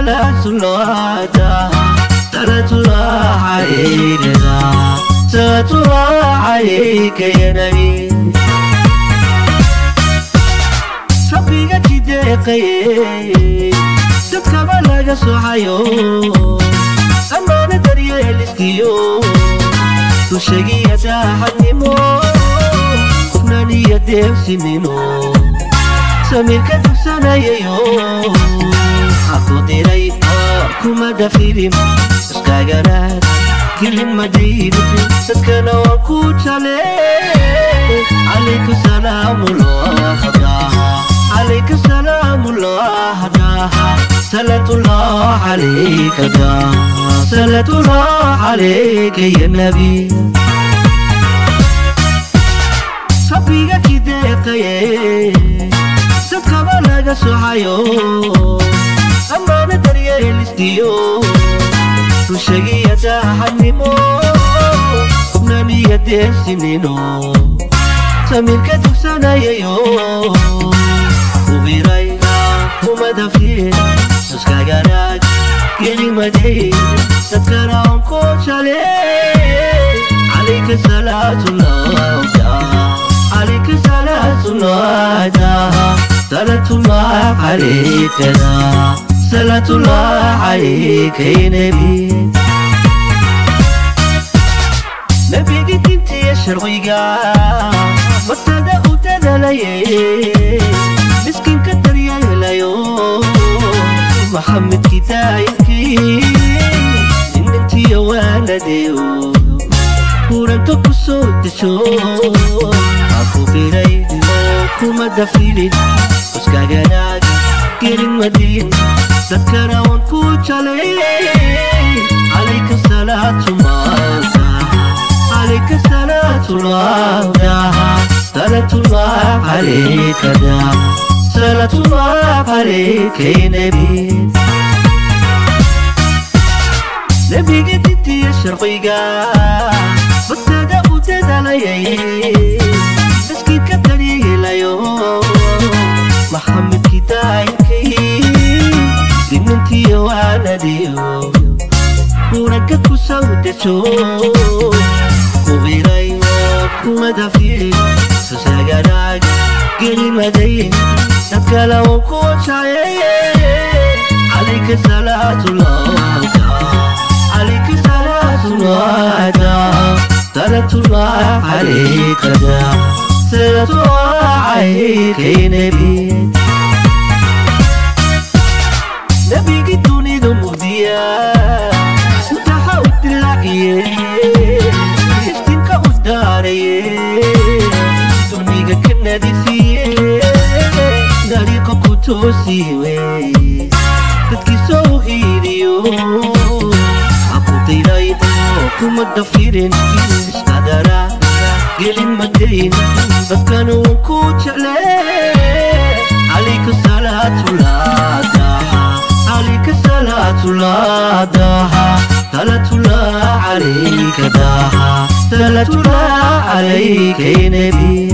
صلاة الله صلاة الله عليك صلاة الله عليك يا نبي ربك كدقي dadkaba laga socayo amaana daryeeliskiyo dushagiya daacadnimo qofnaniya deebsinimo samirka dugsanayayo aku diray kuma dafirin iskaaganaad gelin madiin dadkana waan ku jale calayka salaamullah calayka salaamullah صلاة الله عليك صلاة الله عليك يا نبي ربك كدقي dadkaba laga socayo amaana daryeelistiyo rushagiya daacadnimo qubnaniya deesinino samirka dugsanayayo ubiray kuma dafin iskaaganaag gelimaday dadkana on ku jale calayka salaatullah calayka salaatullah salaatullah calayka salaatullah calayka ya nabi nabigi dintiya sharciga martada u dadalayay miskiinka daryeelayo محمد كدايركي إن انتي يا ولدي ورنتو كسو تشو أكو بيري كوما دفيلين وسكاغناك كيرين مدين ذكرا ونكو علي عليك الصلاة مالتا عليك الصلاة الله صلاة الله عليك صلاة الله عليك يا نبي نبي قدتي يا شرقيقة بتدا وتدلي مسكين كتري لايو محمد كتايكي دمنتي يا ولديو وركك وسودتو وغيري كما دفير سساقراك كلمتين dadkala waan ku jacay calayka salaatullah calayka salaatullah salaatullah calayka salaatullah calayka ya nabi nabigi dunida mugdiya intaxa u dilaaciye iftiinka u daaraye dulmiga ka nadiifiye dariiqa ku toosiwe dadkii soo hiiliyo aku diray kuma dafirin iskadara gelin madayn dadkana waan ku jecle calayka salaatullah calayka salaatullah salaatullah calayka salaatullah calayka ya nabi.